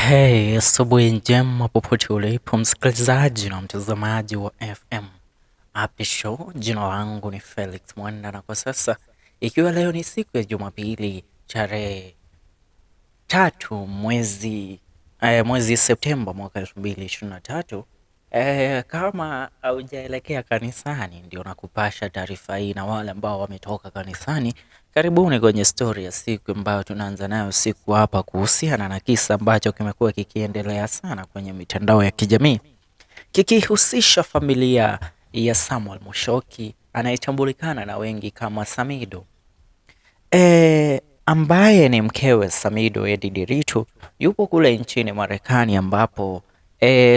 Hey, asubuhi njema popote ulipo msikilizaji na mtazamaji wa FM Happy Show. Jina langu ni Felix Mwenda, na kwa sasa ikiwa leo ni siku ya Jumapili tarehe 3 mwezi Septemba mwaka 2023. Kama haujaelekea kanisani ndio nakupasha taarifa hii, na wale ambao wametoka kanisani, karibuni kwenye story ya siku ambayo tunaanza nayo siku hapa kuhusiana na kisa ambacho kimekuwa kikiendelea sana kwenye mitandao ya kijamii kikihusisha familia ya Samuel Mushoki anayetambulikana na wengi kama Samidoh, ambaye ni mkewe Samidoh Eddie Nderitu, yupo kule nchini Marekani ambapo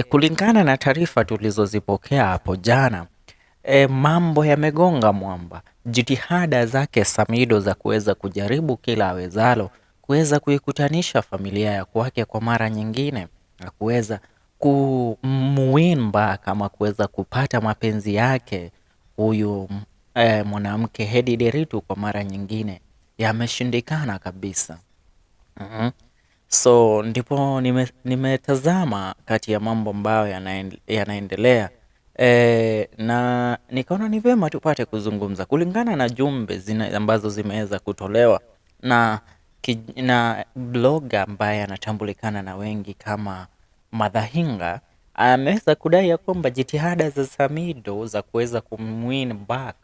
kulingana na taarifa tulizozipokea hapo jana, mambo yamegonga mwamba. Jitihada zake Samidoh za kuweza kujaribu kila awezalo kuweza kuikutanisha familia ya kwake kwa mara nyingine na kuweza kumuwin back ama kuweza kupata mapenzi yake huyu mwanamke Eddie Nderitu kwa mara nyingine yameshindikana kabisa. So ndipo nimetazama kati ya mambo ambayo yanaendelea, na nikaona ni vyema tupate kuzungumza kulingana na jumbe ambazo zimeweza kutolewa na blogger ambaye anatambulikana na wengi kama Madhahinga. Ameweza kudai ya kwamba jitihada za Samidoh za kuweza kumwin back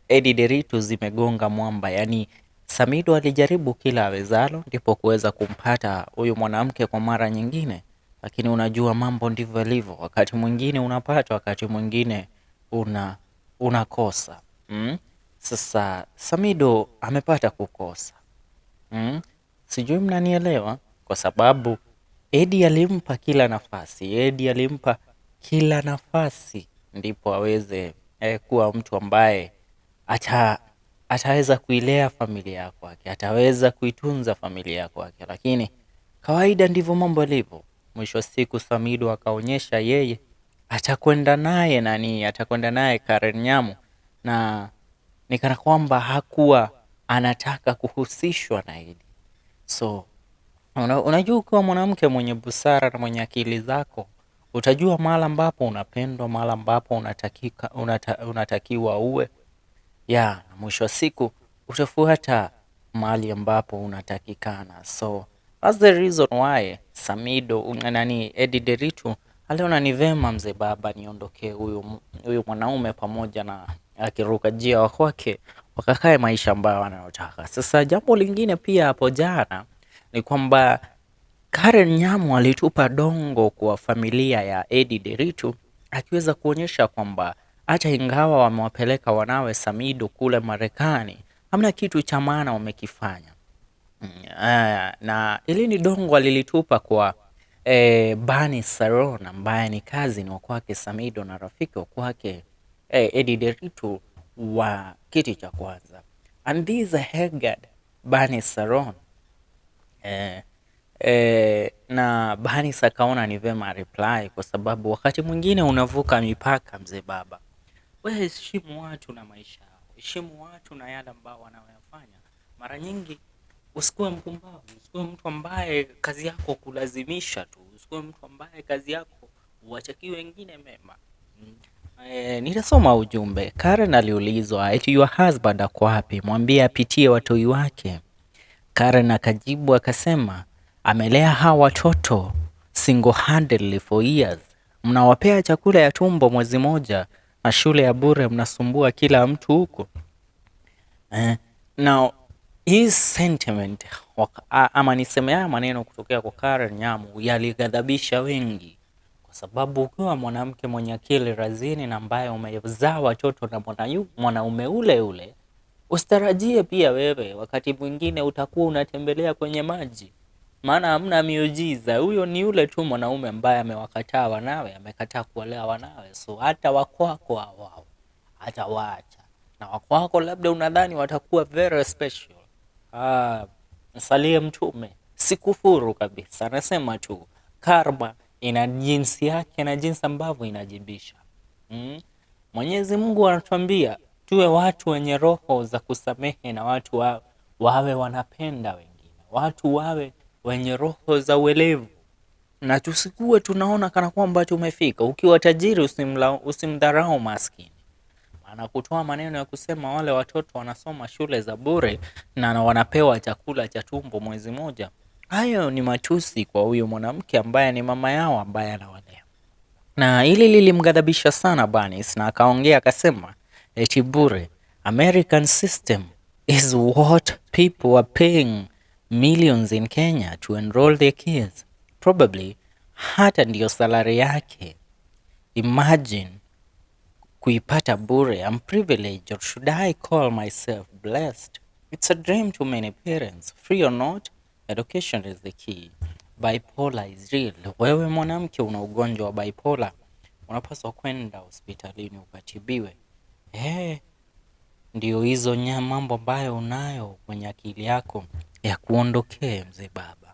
Eddie Nderitu zimegonga mwamba. Yani Samidoh alijaribu kila awezalo ndipo kuweza kumpata huyu mwanamke kwa mara nyingine, lakini unajua mambo ndivyo yalivyo, wakati mwingine unapata, wakati mwingine unakosa. Sasa Samidoh amepata kukosa. Sijui mnanielewa, kwa sababu Eddie alimpa kila nafasi, Eddie alimpa kila nafasi ndipo aweze kuwa mtu ambaye ataweza kuilea familia kwake, ataweza kuitunza familia kwake, lakini kawaida ndivyo mambo yalivyo. Mwisho wa siku Samidoh akaonyesha yeye atakwenda naye nani, atakwenda naye Karen Nyamu, na ni kana kwamba hakuwa anataka kuhusishwa na Eddie. So unajua ukiwa mwanamke mwenye busara na mwenye akili zako, utajua mahala ambapo unapendwa, mahala ambapo unatakiwa uwe ya, na mwisho wa siku utafuata mahali ambapo unatakikana. So that's the reason why Samidoh nani Eddie Nderitu aliona ni vema mzee baba niondokee huyu mwanaume pamoja na akiruka jia wa kwake wakakae maisha ambayo wanayotaka. Sasa jambo lingine pia hapo jana ni kwamba Karen Nyamu alitupa dongo kwa familia ya Eddie Nderitu akiweza kuonyesha kwamba hata ingawa wamewapeleka wanawe Samidoh kule Marekani, hamna kitu cha maana wamekifanya. Na ili ni dongo alilitupa kwa Bani Saron ambaye ni cousin wa kwake Samidoh na rafiki wa kwake Eddie Nderitu wa kiti cha kwanza. And this haggard Bani Saron, na Banis akaona ni vema reply, kwa sababu wakati mwingine unavuka mipaka mzee baba. Wewe heshimu watu na maisha yao, heshimu watu na yale ambao wanayoyafanya. Mara nyingi usikuwe mpumbavu, usikuwe mtu ambaye kazi yako kulazimisha tu, usikuwe mtu ambaye kazi yako uwachakie wengine mema. Nitasoma ujumbe. Karen aliulizwa eti your husband ako wapi? Mwambie apitie watoi wake. Karen akajibu akasema amelea hawa watoto single-handedly for years. Mnawapea chakula ya tumbo mwezi moja na shule ya bure, mnasumbua kila mtu huko. Now his sentiment ama niseme haya maneno kutokea kwa Karen Nyamu yalighadhabisha wengi, kwa sababu ukiwa mwanamke mwenye akili razini na ambaye umezaa watoto na mwanaume ule ule, usitarajie pia wewe wakati mwingine utakuwa unatembelea kwenye maji, maana hamna miujiza. Huyo ni yule tu mwanaume ambaye amewakataa wanawe, amekataa kuwalea wanawe, so hata wakwako hao hatawaacha, na wakwako labda unadhani watakuwa very special. Msalie mtume, sikufuru kabisa, anasema tu karma ina jinsi yake na jinsi ambavyo inajibisha. Mwenyezi Mungu anatuambia tuwe watu wenye roho za kusamehe na watu wawe wanapenda wengine. Watu wawe wenye roho za uelevu na tusikuwe tunaona kana kwamba tumefika. Ukiwa tajiri usimdharau maskini. Maana kutoa maneno ya kusema wale watoto wanasoma shule za bure na wanapewa chakula cha tumbo mwezi moja, hayo ni matusi kwa huyu mwanamke ambaye ni mama yao ambaye anawalea. Na hili lilimghadhabisha sana Bernice, na akaongea akasema eti bure, American system is what people are paying millions in Kenya to enroll their kids. Probably hata ndiyo salary yake. Imagine kuipata bure. I'm privileged, or should I call myself blessed? It's a dream to many parents. Free or not, education is the key. Bipolar is real. Wewe mwanamke una ugonjwa wa bipolar, unapaswa kwenda hospitalini ukatibiwe. Ndio hizo mambo ambayo unayo kwenye akili yako ya kuondokee mzee baba.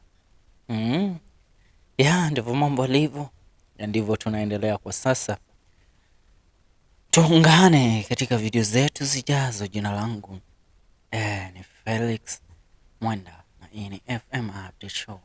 Ya, ndivyo mambo alivyo na ndivyo tunaendelea kwa sasa. Tuungane katika video zetu zijazo. Jina langu ni Felix Mwenda na hii ni FM Update Show.